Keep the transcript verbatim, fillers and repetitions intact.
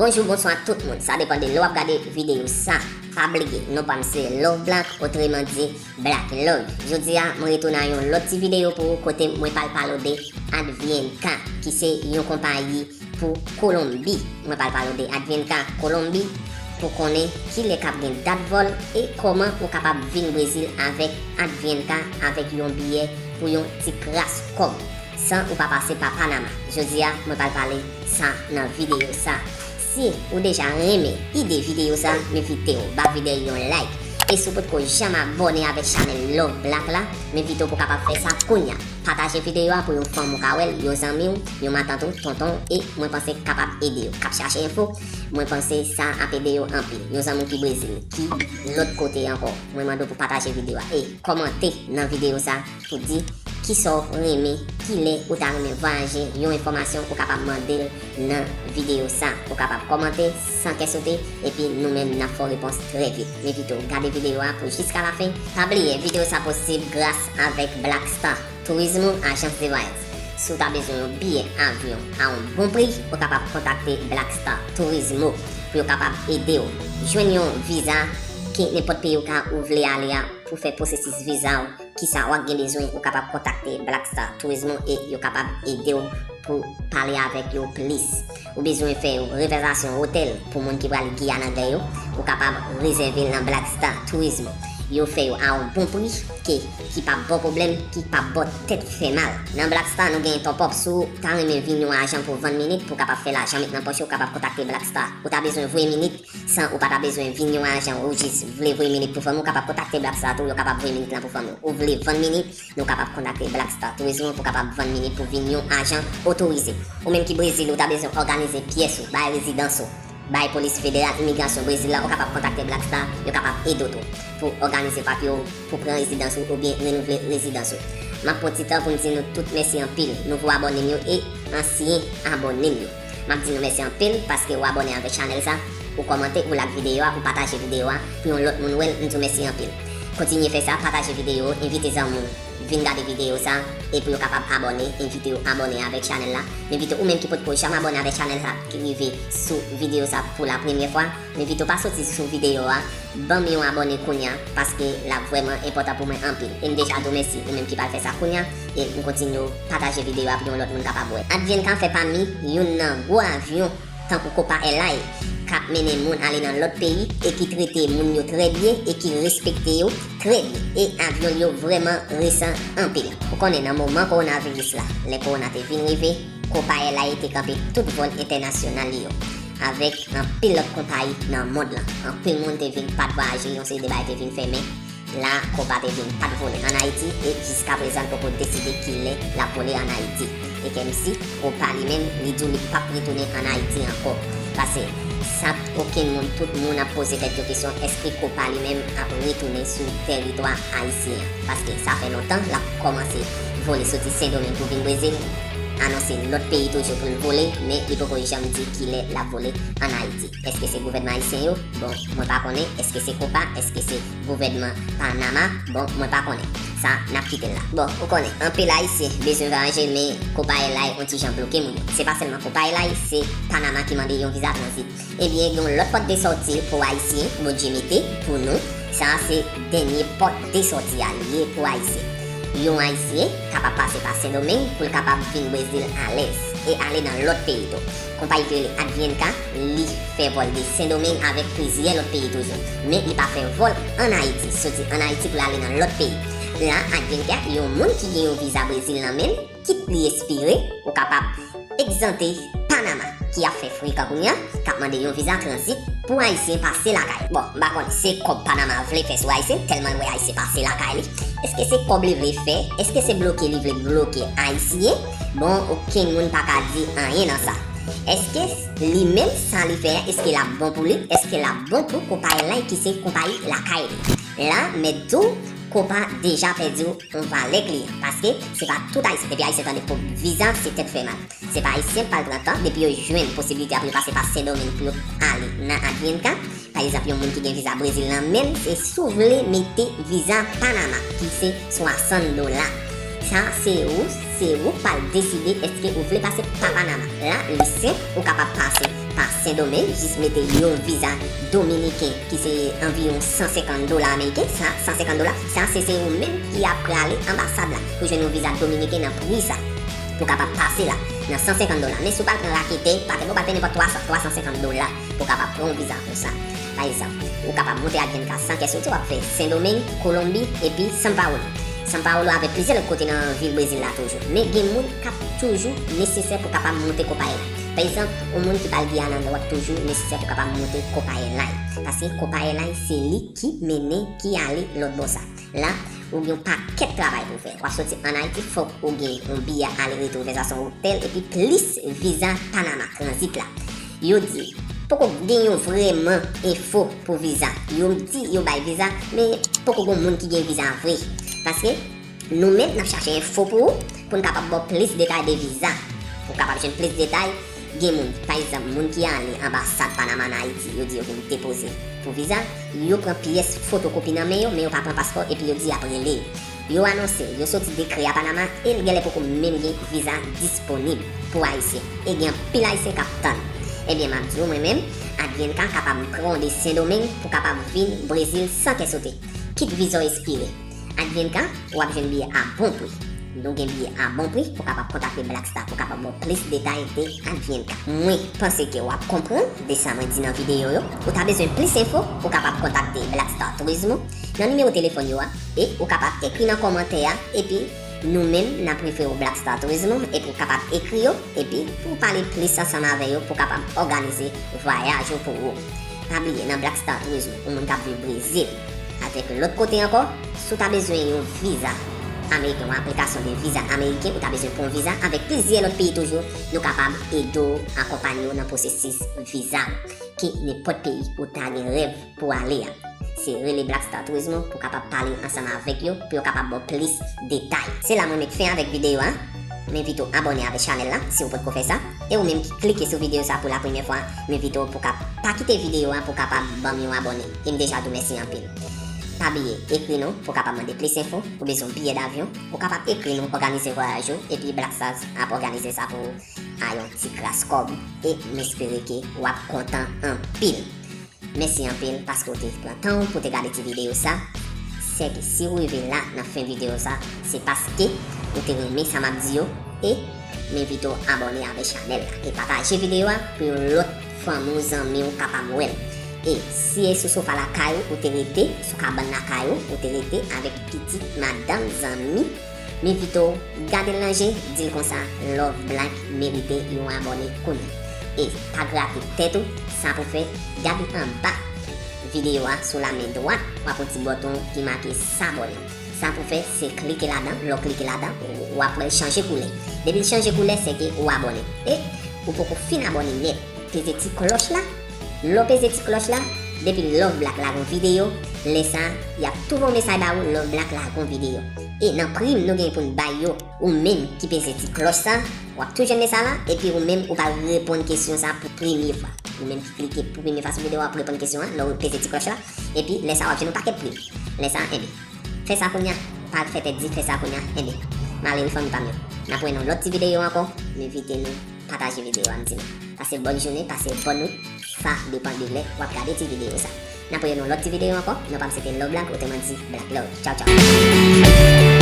Bonjou, bonswa tout moun. Sa depann de lè w ap gade videyo sa. Pa bliye, non pa m se Love Black, otreman di Black Love. Jodi a, mwen retounen ak yon lòt ti videyo pou ou kote mwen pral pale w de Avianca, ki se yon konpayi pou Kolonbi. Mwen pral pale w de Avianca Kolonbi pou konnen kilè k ap gen dat vòl e kòman ou kapab vin Brezil avèk Avianca avèk yon biyè pou yon ti kras kòb, san ou pa pase pa Panama. Jodi a, mwen pral pale sa nan videyo sa. Si ou deja renmen ide videyo sa, m envite w ba videyo yon like. E si w potko janm abòne avèk chanèl Love Black la, m envite w pou w kapab fè sa kounye a. Pataje videyo a pou yon fanm ou ka wè l, yon zanmi w, yon matant ou, tonton w, e mwen panse k kapab ede yo. K ap chache enfo, mwen panse sa ap ede yo anpil. Yon zanmi w ki Brezil, ki lòt kote ankò, mwen mande w pou pataje videyo a. E kòmante nan videyo sa pou di kisa w renmen, kilè ou ta renmen vwayaje, yon enfòmasyon ou kapab mande l nan videyo sa. Ou kapab kòmante san kè sote, epi nou menm n ap fè w repons trè vit. M envite w gade videyo a pou jiska lafen. Pa bliye, videyo sa posib gras avèk Black Star Turismo Agence de Voyage. Si w ta bezwen yon biyè avyon a yon bon pri, ou kapab kontakte Black Star Turismo pou yo kapab ede w jwenn yon viza ke nenpòt peyi ou ka ou vle ale a pou fè pwosesis viza w. Kisa w ap gen bezwen, ou kapab kontakte Black Star Turismo e yo kapab ede w pou pale avèk yo plis. Ou bezwen fè yon rezèvasyon otèl pou moun ki pral Giyàn Anglè yo, ou kapab rezève l nan Black Star Turismo. Yo fè yo a yon bon pri ke, ki p ap ba w pwoblèm, ki p ap ba w tèt fè mal. Nan Black Star, nou gen top up. Si w ta renmen vin yon ajan pou vann minit, pou w kapab fè lajan met nan pòch ou, ou kapab kontakte Black Star. Ou ta bezwen voye minit, san ou pa ta bezwen vin yon ajan, ou jis vle voye minit pou fanmi w, ou kapab kontakte Black Star tou, yo kapab voye minit lan pou fanmi w. Ou vle vann minit, nou kapab kontakte Black Star Turismo pou kapab vann minit pou vin yon ajan otorize. Ou menm ki Brezil, ou ta bezwen òganize pyès ou, bay rezidans ou, bay polis federal imigrasyon Brezil la, ou kapab kontakte Black Star, yo kapab ede w tou pou òganize papye w, pou pran rezidans ou oubyen renouvle rezidans ou. M ap pran ti tan pou m di nou tout mèsi anpil, nouvo abòne m yo e ansyen abòne m yo. M ap di nou mèsi anpil paske ou abòne avèk chanèl sa, ou kòmante, ou like videyo a, ou pataje videyo a pou yon lòt moun wè l, m di w mèsi anpil. Kontinye fè sa, pataje videyo, envite zanmi w vin gade videyo sa, e pou yo kapab abòne, envite yo abòne avèk chanèl la. M envite ou menm ki potko janm abòne avèk chanèl sa, ki rive sou videyo sa pou la premyè fwa, m envite w pa soti sou videyo a, ban m yon abòne kounye a, paske l ap vrèman enpòtan pou mwen anpil. E m deja di w mèsi, ou menm ki pral fè sa kounye a, e m kontinye pataje videyo a pou yon lòt moun kapab wè. Avianca fè pami youn nan gwo avyon tankou Copa Airlines, k ap mennen moun ale nan lòt peyi e ki trete moun yo trè byen e ki respekte yo trè byen. E avyon yo vrèman resan anpil. Ou konnen nan moman kowonaviris la, lè kowona te vin rive, Copa Airlines te kanpe tout vòl entènasyonal li yo, avèk anpil lòt konpayi nan mond lan. Anpil moun te vin pa t vwayaje, yon seri de bagay te vin fèmen. La, Copa te vin pa t vole ann Ayiti e jiska prezan l poko deside kilè l ap vole ann Ayiti. E kèmsi Copa li menm, li di w li p ap retounen ann Ayiti ankò. Paske sa okenn moun, tout moun ap poze tèt yo kesyon, èske Copa li menm ap retounen sou tèritwa ayisyen an? Paske sa fè lontan l ap kòmanse vole soti Sendomeng pou vin Brezil, anonse lòt peyi toujou pou l vole, men li poko janm di kilè l ap vole ann Ayiti. Èske se gouvènman ayisyen yo? Bon, mwen pa konnen. Èske se Copa? Èske se gouvènman Panama? Bon, mwen pa konnen. Sa, n ap kite l la. Bon, ou konnen, anpil Ayisyen bezwen vwayaje, men Copa Airlines yon ti jan bloke moun yo. Se pa sèlman Copa Airlines, se Panama ki mande yon viza tranzit. Ebyen, gen yon lòt pòt de sòti pou Ayisyen, Bondye mete pou nou. Sa a se dènye pòt de sòti a li ye pou Ayisyen. Yon Ayisyen kapab pase pa Sendomeng pou l kapab vin Brezil alèz e ale nan lòt peyi tou. Konpayi ki rele Avianca, li fè vòl de Sendomeng avèk plizyè lòt peyi toujou. Men li pa fè vòl ann Ayiti, soti ann Ayiti pou l ale nan lòt peyi. La, Avianca, yon moun ki gen yon viza Brezil nan men l, kit li espire, ou kapab egzante Panama, ki ap fè frekan kounye a, k ap mande yon viza tranzit pou Ayisyen pase lakay. Bon, m pa konn se kòb Panama vle fè sou Ayisyen, tèlman l wè Ayisyen pase lakay li. Èske se kòb li vle fè? Èske se bloke li vle bloke Ayisyen? Bon, okenn moun pa ka di anyen nan sa. Èske li menm sa li fè a, èske l ap bon pou li? Èske l ap bon pou Copa Airlines ki se konpayi lakay li? La, mèt di w, Copa deja pèdi w yon valè kliyan, paske se pa tout Ayisyen, depi Ayisyen tande pou viza, se tèt fè mal. Se pa Ayisyen k pral pran tan, depi yo jwenn posiblite a pou yo pase pa Sendomeng pou yo ale nan Avianca. Pa egzanp, yon moun ki gen viza Brezil nan men l, se si w vle mete viza Panama, ki se swasann dola. Sa, se ou, se ou k pral deside èske ou vle pase pa Panama. La, li senp, ou kapab pase pa Sendomeng, jis mete yon viza dominiken ki se anviwon san senkant dola ameriken. Sa, san senkant dola, sa se, se ou menm ki ap prale anbasad la pou jwenn yon viza dominiken nan pri sa. Pou kapab pase la, nan san senkant dola. Men si w pral pran raketè, pa tèt ou pral peye nenpòt twa san, twa san senkant dola pou kapab pran yon viza konsa. Pa egzanp, ou kapab monte ak Advienca san kè soti, w ap fè Sendomeng, Kolonbi, epi São Paulo. São Paulo avèk plizyè lòt kote nan vil Brezil la toujou. Men gen moun k ap toujou nesesè pou kapab monte Copa Airlines. Pa egzanp, yon moun ki pral Guyana, w ap toujou nesesè pou kapab monte Copa Airlines. Paske Copa Airlines se li ki mennen, ki ale lòt bò sa. La, ou gen yon pakèt travay pou w fè. W ap soti ann Ayiti, fòk ou gen yon biyè ale retou, rezèvasyon otèl, epi plis viza Panama, tranzit la. Yo di, poko gen yon vrèman enfo pou viza. Yo di yo bay viza, men poko gen moun ki gen viza vre. Paske nou menm n ap chache enfo pou ou, pou n kapab ba w plis detay de viza. Pou w kapab jwenn plis detay, gen moun, pa egzanp, moun ki ale anbasad Panama ann Ayiti, yo di yo vin depoze pou viza, yo pran pyès fotokopi nan men yo, men yo pa pran paspò, epi yo di y ap rele yo. Yo anonse, yo soti dekrè a Panama, e l genlè poko menm gen viza disponib pou Ayisyen. E gen anpil Ayisyen k ap tann. Ebyen, m ap di w, mwen menm, Advienca kapab pran w de Sendomeng pou kapab vin Brezil san kè sote. Kit viza w ekspire. Advienca, w ap jwenn biyè a bon pri. Nou gen biyè a bon pri pou kapab kontakte Black Star pou kapab ba w plis detay de Advienca. Mwen panse ke w ap konprann de sa mwen di nan videyo yo. Ou ta bezwen plis enfo, ou kapab kontakte Black Star Turismo nan nimewo telefòn yo a, e ou kapab ekri nan kòmantè a, epi nou menm n ap refere w Black Star Turismo, epi w kapab ekri yo, epi pou w pale plis ansanm avè yo pou kapab òganize vwayaj ou pou ou. Pa bliye, nan Black Star Turismo, yon moun k ap viv Brezil, avèk lòt kote ankò, si w ta bezwen yon viza ameriken, yon aplikasyon de viza ameriken, ou ta bezwen pran yon viza avèk plizyè lòt peyi toujou, nou kapab ede w, akonpanye w nan pwosesis viza w, ke nenpòt peyi ou ta gen rèv pou ale a. Se rele Black Star Turismo pou kapab pale ansanm avèk yo, pou yo kapab ba w plis detay. Se la mwen met fen avèk videyo a. M envite w abòne avèk chanèl la, si w potko fè sa. E ou menm ki klike sou videyo sa pou la premyè fwa, m envite w pou ka pa kite videyo a pou kapab ban m yon abòne. E m deja di w mèsi anpil. Pa bliye, ekri nou pou kapab mande plis enfo, ou bezwen yon biyè davyon, ou kapab ekri nou, òganize vwayaj ou, epi Black Stars ap òganize sa pou ou a yon ti kras kòb, e m espere ke w ap kontan anpil. Mèsi anpil paske w te pran tan w pou te gade ti videyo sa. Sèke si w rive la nan fen videyo sa, se paske ou te renmen sa m ap di yo, e m envite w abòne avèk chanèl la e pataje videyo a pou yon lòt fanmi w, zanmi w kapab wè l. E si e sou sofa lakay ou ou te rete, sou kabann lakay ou ou te rete avèk pitit, madanm, zanmi, m envite w gade l nan je, di l konsa, Love Black merite yon abòne kounye a. E pa grate tèt ou, sa pou fè, gade anba videyo a sou la men dwat, w ap wè yon ti bouton ki make s'abonner. Sa pou fè, se klike ladan, lè w klike ladan, w ap wè l chanje koulè. Depi l chanje koulè, sèke ou abòne. E ou poko fin abòne nèt. Peze ti klòch la. Lè w peze ti klòch la, depi Love Black lage yon videyo, lè sa, y ap tou voye yon mesaj ba ou, Love Black lage yon videyo. E nan prim nou gen pou n bay yo, ou menm ki peze ti klòch sa, w ap tou jwenn mesaj la, epi ou menm ou pral reponn kesyon sa pou premye fwa. Ou menm ki klike pou premye fwa sou videyo a, w ap reponn kesyon an, lè w peze ti klòch la, epi lè sa w ap jwenn yon pakèt prim. Lè sa, enben, fè sa kounye a, pa fè tèt di, fè sa kounye a, enben, malere fanmi pa m yo. N ap wè nan lòt ti videyo ankò, m envite nou pataje videyo a, m di nou. Pase bòn jounen, pase bòn nwit, sa depann de lè w ap gade ti videyo sa. N ap wè nan lòt ti videyo ankò, non pa m se te Love Black, otreman di Black Love. Tchaw, tchaw.